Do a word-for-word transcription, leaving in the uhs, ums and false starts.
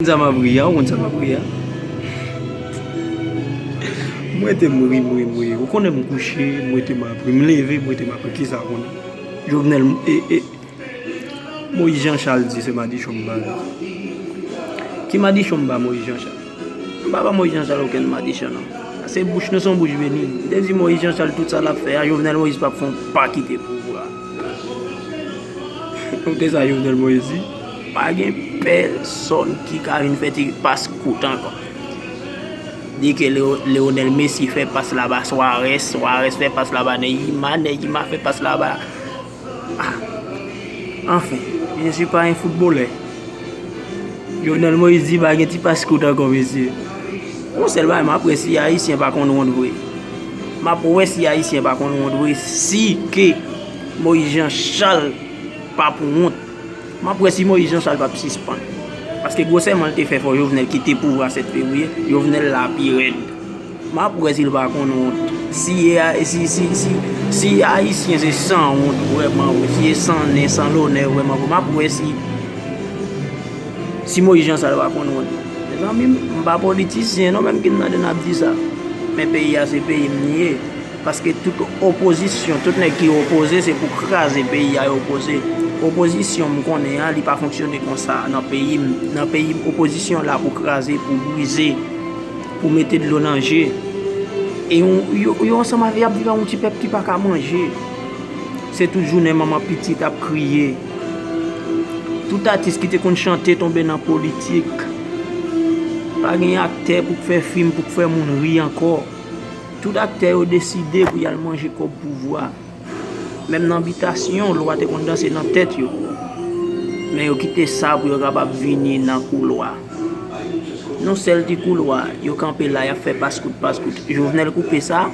Sa m ap ri a, ou konn sa m ap ri a? M rete m ri, m ri, m ri. Ou konnen m kouche, m rete m ap ri. M leve, m rete m ap ri. Kisa konnen? Jovenel, e, e, Moïse Jean Charles di se madichon m ba li. Ki madichon m ba Moïse Jean Charles? M pa ba Moïse Jean Charles okenn madichon, non. Se bouch nou, se yon bouch beni. M te di Moïse Jean Charles tout sa l ap fè a, Jovenel Moïse p ap fè yon pa kite pouvwa. Ou te sa Jovenel Moïse di? Pa gen pèsòn ki ka vin fè ti pas kout ankò. Di ke Leo-, Lionel Messi fè pas la ba Suarez, Suarez fè pas la ba Neymar, Neymar fè pas la ba, ah, anfen, je ne suis pas un footballeur. Jovenel Moïse di pa gen ti pas kout ankò, mesye. Yon sèl bagay, m ap wè si Ayisyen pa konn wont vre. M ap wè si Ayisyen pa konn wont vre, si ke Moïse Jean Charles p ap wont. M ap wè si Moïse Jean Charles p ap sispann. Paske gwosèman l te fè fò Jovenel kite pouvwa sèt fevriye, Jovenel la pi rèd. M ap wè si l pa konn wont. Si, si, si, si, si Ayisyen se sanwont vrèman vre, si e san nen, san lonè vrèman vre, m ap wè si, si Moïse Jean Charles pa konn wont. Mezanmi, m pa politisyen non, menm ki m tande n ap di sa. Men peyi a se peyi m li ye. Paske tout opozisyon, tout nèg ki opoze, se pou kraze peyi a yo opoze. Opozisyon m konnen an, li pa fonksyone konsa nan peyi m. Nan peyi m, opozisyon la pou kraze, pou brize, pou mete dlo nan je. E yon, yo, yo ansanm avè y ap viv ak yon ti pèp ki pa ka manje. Se tout jounen manman pitit ap kriye. Tout atis ki te konn chante tonbe nan politik. Pa gen aktè pou k fè fim, pou k fè moun ri ankò. Tout aktè yo deside pou y al manje kòb pouvwa. Menm nan bitasyon, lwa te konn danse nan tèt yo. Men yo kite sa pou yo kapab vini nan koulwa. Yon sèl ti koulwa, yo kanpe la, y ap fè paskout, paskout. Jovenel koupe sa,